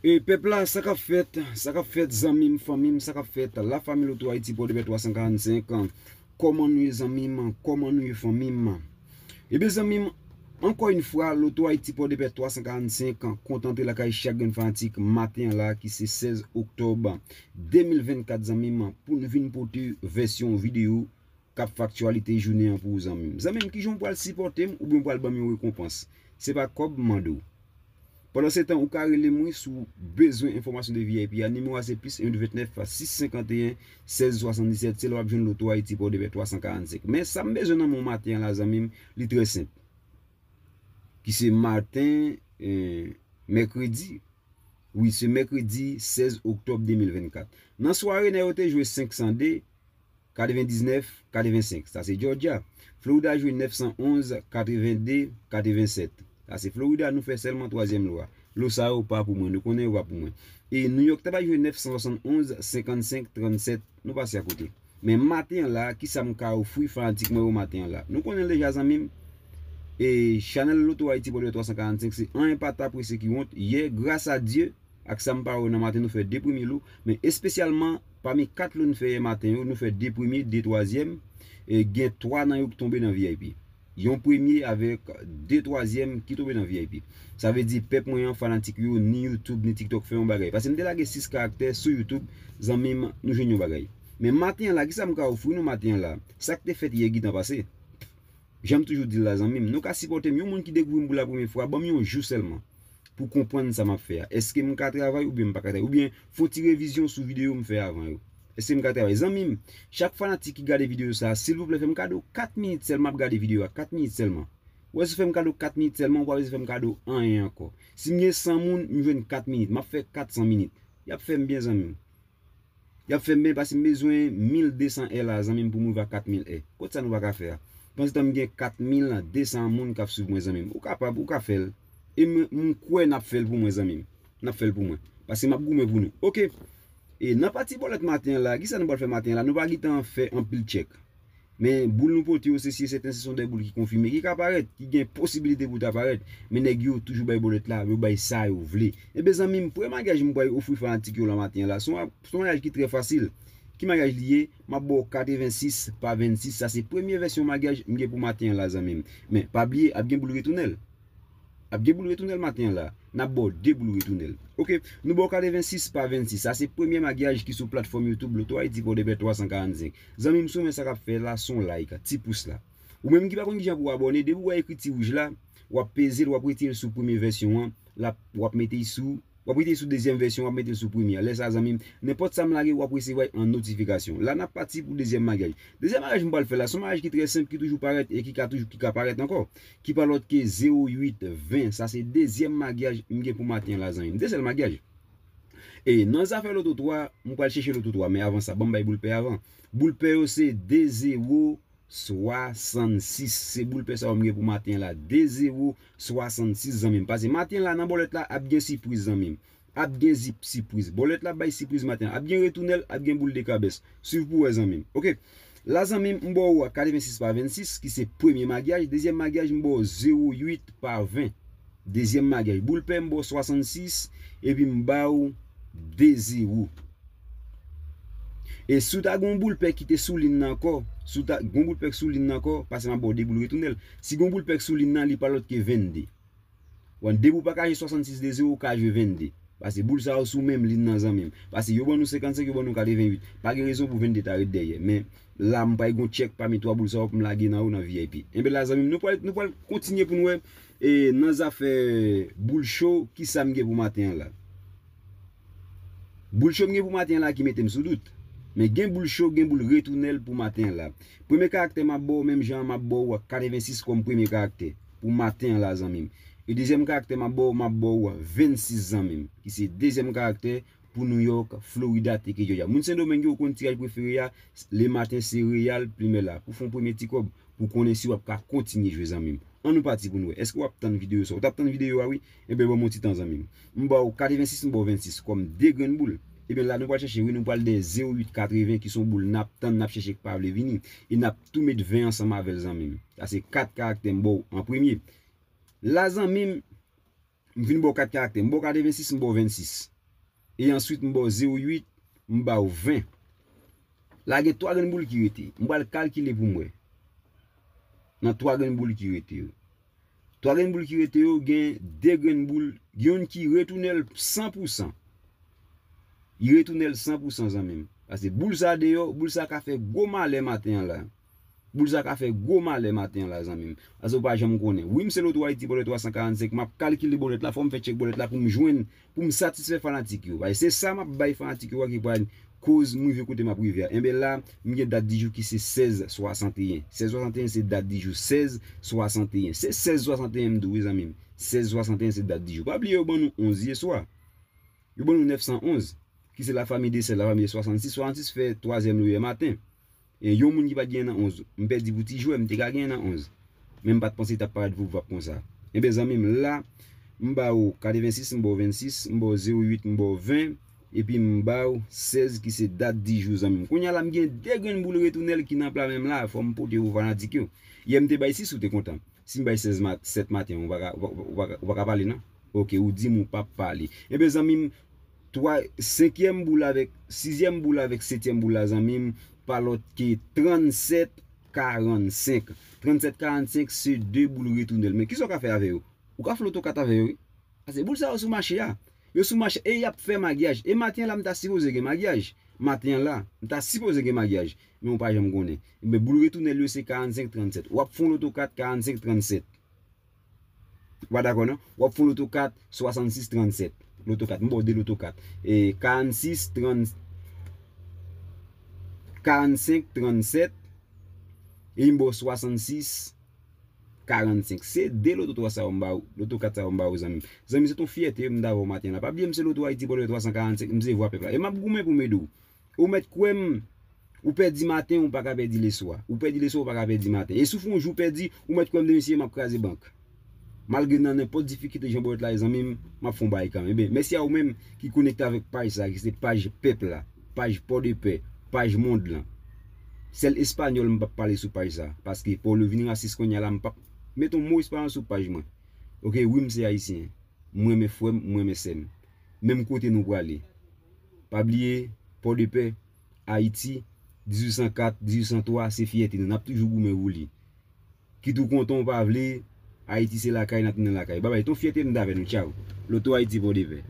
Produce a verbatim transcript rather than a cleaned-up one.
E pèp la, sa k ap fèt, sa k ap fèt, zanmi m, fanmi m, sa k ap fèt, la famille Loto Haïti, Pòdepè twa san karannsenk. Kòman nou ye, zanmi m? Kòman nou ye, fanmi m? Ebyen, zanmi m, ankò yon fwa, Loto Haïti, Pòdepè twa san karannsenk, kontan antre lakay chak grenn fanatik maten an la, ki se sèz oktòb de mil vennkat, zanmi m, pou n vin pote vèsyon videyo k ap fè aktyalite jounen an pou ou, zanmi m. Zanmi m, kijan w pral sipòte m oubyen w pral ban m yon rekonpans? Se pa kòb m mande w. Pandansetan, ou ka rele m, wi, si w bezwen enfòmasyon de V I P a. Nimewo a se plis en de vennèf sis senkanteyen sèz swasanndisèt. Se la w ap jwenn Loto Ayiti Pòdepè twa san karannsenk. Men sa m bezwen nan men w maten an la, zanmi m, li trè senp. Ki se maten, eh, mèkredi. Wi, se mèkredi sèz oktòb de mil vennkat. Nan sware, nèg yo te jwe senk san de, katrevendiznèf, katrevensenk. Sa se Georgia. Florida jwe nèf san onz, katrevende, katrevensèt. Sa se Florida, nou fè sèlman twazyèm lo a. Lo sa yo pa pou mwen, nou konnen yo pa pou mwen. E New York ta bay jwe nèf san swasann onz, senkannsenk, trannsèt. Nou pase akote. Men maten an la, kisa m ka ofri fanatik mwen yo maten an la? Nou konnen l deja, zanmi m. E chanèl Loto Ayiti Pòdepè twa san karannsenk, se anyen pa ta prese ki wont. Yè, gras a Dye, ak sa m pa wè nan maten, nou fè de premye lo. Men espesyalman, pami kat lo n fè yè maten yo, nou fè de premye, de twazyèm. E gen twa nan yo ki tonbe nan V I P. Yon premye avèk de twazyèm ki tonbe nan V I P. Sa vle di pèp mwen an, fanatik yo, ni YouTube, ni TikTok fè yon bagay. Paske m te lage sis karaktè sou YouTube, zanmi m, nou jwenn yon bagay. Men maten an la, kisa m ka ofri nou maten an la? Sa k te fèt yè gentan pase. Jan m toujou di l la, zanmi m, nou ka sipòte m. Yon moun ki dekouvri m pou la premye fwa, ban m yon jou sèlman pou konprann sa m ap fè a. Èske m ka travay oubyen m pa ka travay? Oubyen fè yon ti revizyon sou videyo m fè avan yo. Èske m ka travay? Zanmi m, chak fanatik ki gade videyo sa a, silvouplè fè m kado kat minit sèlman, m ap gade videyo a, kat minit sèlman. Ou wè, si w fè m kado kat minit sèlman, ou pa bezwen fè m kado anyen ankò. Si m gen san moun, m jwenn kat minit, m ap fè kat san minit. Y ap fè m byen, zanmi m. Y ap fè m byen, paske m bezwen mil de san è la, zanmi m, pou m rive a kat mil è. Kot sa nou pa ka fè a? Pandan se tan m gen kat mil de san moun k ap swiv mwen, zanmi m. Ou kapab, ou ka fè l. E m, m kwè n ap fè l pou mwen, zanmi m. N ap fè l pou mwen. Paske m ap goumen pou nou. Oke. E nan pati bòlèt maten an la, kisa nou pral fè maten an la? Nou pa gentan fè anpil tchèk. Men boul nou pote yo, se si e sèten, se son de boul ki konfime, ki ka parèt, ki gen posibilite pou ta parèt. Men nèg yo toujou bay bòlèt la, yo bay sa yo vle. Enben, zanmi m, premye maryaj m pral ofri fanatik yo la maten an la, se yon, se yon maryaj ki trè fasil. Ki maryaj li ye? M ap ba w katrevensis pa vennsis. Sa se premye vèsyon maryaj m gen pou maten an la, zanmi m. Men pa bliye, ap gen boul retounèl. Ap gen boul retounèl maten an la. N ap ba w de boul retounèl. Oke, nou ba w katrevensis pa vennsis. Sa se premye maryaj ki sou platfòm YouTube Loto Ayiti Pòdepè twa san karannsenk. Zanmi m, si w renmen sa k ap fè la, se yon like, ti pous la. Ou menm ki pa konn kijan pou w abòne, depi w wè ekri ti wouj la, w ap peze l, w ap retire l sou premye vèsyon an, l ap, w ap mete l sou, w ap retire l sou dezyèm vèsyon, w ap mete l sou premye a. Lè sa, zanmi m, nenpòt sa m lage, w ap resevwa l an notifikasyon. La, n ap pati pou dezyèm maryaj. Dezyèm maryaj m pral fè la, se yon maryaj ki trè senp, ki toujou parèt e ki ka toujou, ki ka parèt ankò. Ki pa lòt ke zewo uit ven. Sa se dezyèm maryaj m gen pou maten an la, zanmi m. De sèl maryaj. E nan zafè loto twa, m pral chèche loto twa, men avan sa, ban m bay boul pè avan. Boul pè yo se de zewo swasannsis. Se boul pè sa yo m gen pou maten an la. De zewo swasannsis, zanmi m. Paske maten an la, nan bòlèt la, ap gen sipriz, zanmi m. Ap gen zip sipriz. Bòlèt la ap bay sipriz maten an. Ap gen retounèl, ap gen boul de kabès. Swiv pou wè, zanmi m. Oke. La, zanmi m, m ba w katrevensis pa vennsis, ki se premye maryaj. Dezyèm maryaj, m ba w zewo uit pa ven. Dezyèm maryaj. Boul pè, m ba w swasannsis, epi m ba w de zewo. E si w ta gen yon boul pè ki te sou liy nan ankò, si w ta gen yon boul pè ki sou liy nan ankò, paske m ap ba w de boul retounèl. Si gen yon boul pè ki sou liy nan, li pa lòt ke vennde. Bon, depi w pa ka jwe swasannsis de zewo, ou ka jwe vennde. Paske boul sa yo sou menm liy nan, zanmi m. Paske yo ban nou senkannsenk, yo ban nou katrevenuit. Pa gen rezon pou vennde ta ret dèyè. Men la, m pral gen yon tchèk pami twa boul sa yo pou m lage nan yo nan V I P. Enben la, zanmi m, nou pral, nou pral kontinye pou n wè, e, nan zafè boul cho, kisa m gen pou maten an la. Boul cho m gen pou maten an la ki mete m sou dout. Men gen boul cho, gen boul retounèl pou maten an la. Premye karaktè m ap ba w, menm jan an, m ap ba w katrevensis kòm premye karaktè pou maten an la, zanmi m. E dezyèm karaktè m ap ba w, m ap ba w vennsis, zanmi m, ki se dezyèm karaktè pou New York, Florida, T K, Georgia. Moun Sendomeng yo konn tiraj prefere a, le maten se Real Primera. Pou fè yon premye ti kòb, pou konnen si w ap ka kontinye jwe, zanmi m. Ann nou pati pou n wè. Èske w ap tann videyo sa? Ou t ap tann videyo a, wi? Enben, ban m yon ti tan, zanmi m. M ba w katrevensis, m ba w vennsis kòm de grenn boul. Ebyen, la, nou pral chèche, wi, nou pral de zewo uit katreven, ki se yon boul n ap tann, n ap chèche, k pa vle vini. E n ap tou met ven ansanm avè l, zanmi m. Sa se kat karaktè m ba w an premye. La, zanmi m, m fin ba w kat karaktè. M ba w katrevensis, m ba w vennsis. E answit, m ba w zewo uit, m ba w ven. La gen twa grenn boul ki rete. M pral kalkile pou m wè. Nan twa grenn boul ki rete yo. Twa grenn boul ki rete yo, gen de grenn boul, gen youn ki retounen l san pou san. Li retounen l san pou san, zanmi m. Paske boul sa deyò, boul sa ka fè gwo malè maten an la. Boul sa ka fè gwo malè maten an la, zanmi m. Paske ou pa janm konnen. Wi, m se Loto Ayiti, bòlèt twa san karannsenk, m ap kalkile bòlèt la, fò m fè tchèk bòlèt la pou m jwenn, pou m satisfè fanatik yo. Paske se sa m ap bay fanatik yo a ki pral koz m rive kote m ap rive a. Enben la, m gen dat di jou ki se sèz swasanteyen. Sèz swasanteyen se dat di jou, sèz swasanteyen. Se sèz swasanteyen m di w, wi, zanmi m. Sèz swasanteyen se dat di jou. Pa bliye yo ban nou onz yè swa. Yo ban nou nèf san onz, ki se lafanmi de sèl, lafanmi de swasannsis. Swasannsis fè twazyèm lè yè maten. E yon moun ki pa t genyen nan onz. M pèdi pou ti jwè, m te ka genyen nan onz. Men m pa t panse li t ap parèt vouvap konsa. Enben, zanmi m, la, m ba w katrevensis, m ba w vennsis, m ba w zewo uit, m ba w ven, epi m ba w sèz ki se dat di jou, zanmi m. Kounye a la, m gen de grenn boul retounen l ki nan pla men m la, fò m pote pou fanatik yo. Yè m te bay sis, ou te kontan. Si m bay sèz ma-, sèt maten, ou pa ka, ou pa, ou pa, ou pa ka pale, non? Ok, ou di m ou p ap pale. Enben, zanmi m, twa, senkyèm boul avèk, sizyèm boul avèk setyèm boul la, zanmi m, pa lòt ke trannsèt karannsenk. Trannsèt karannsenk se de boul retounen l. Men kisa w ka fè avè yo? Ou ka fè loto kat avè yo, wi. Paske boul sa yo sou mache a. Yo sou mache e y ap fè magyaj. E maten an la, m ta sipoze gen magyaj. Maten an la, m ta sipoze gen magyaj. Men ou pa janm konnen. Enben, boul retounen l yo se karannsenk trannsèt. W ap fè yon loto kat karannsenk trannsèt. Ou pa dakò, non? W ap fè yon loto kat swasannsis trannsèt. Loto kat, m ba w de loto kat. E karannsis trant, karannsenk trannsèt, e m ba w swasannsis karannsenk. Se de loto twa sa yo m ba w, loto kat sa yo m ba w, zanmi m. Zanmi, se yon fyète m ta ba w maten la. Pa bliye m se Loto Ayiti, bòlèt twa san karannsenk, m se vwa pèp la. E m ap goumen pou m ede w. Ou mèt kwè m, ou pèdi maten, ou pa ka pèdi leswa. Ou pèdi leswa, ou pa ka pèdi maten. E si w fè yon jou pèdi, ou mèt kwè m demen si m ap kraze bank. Malgre nan nenpòt difikilte jan bòlèt la ye, zanmi m, m ap fè yon bagay kanmenm. Enben, mèsi a ou menm ki konekte avèk paj sa, ki se paj pèp la, paj Pòdepè, paj mond lan. Sèl espanyòl m p ap pale sou paj sa, paske Pòlo vin rasis kounye a la, m p ap met yon mo espanyòl sou paj mwen. Ok, wi, m se ayisyen. M renmen frè m, m renmen sè m. Menm kote nou prale. Pa bliye, Pòdepè, Ayiti, dizuit san kat, dizuit san twa, se fyète nou. N ap toujou goumen pou li. Kit ou kontan ou pa vle, Ayiti se lakay, n ap tounen lakay. Babay, se yon fyète m t avè nou. Tchaw. Loto Ayiti, Pòdepè.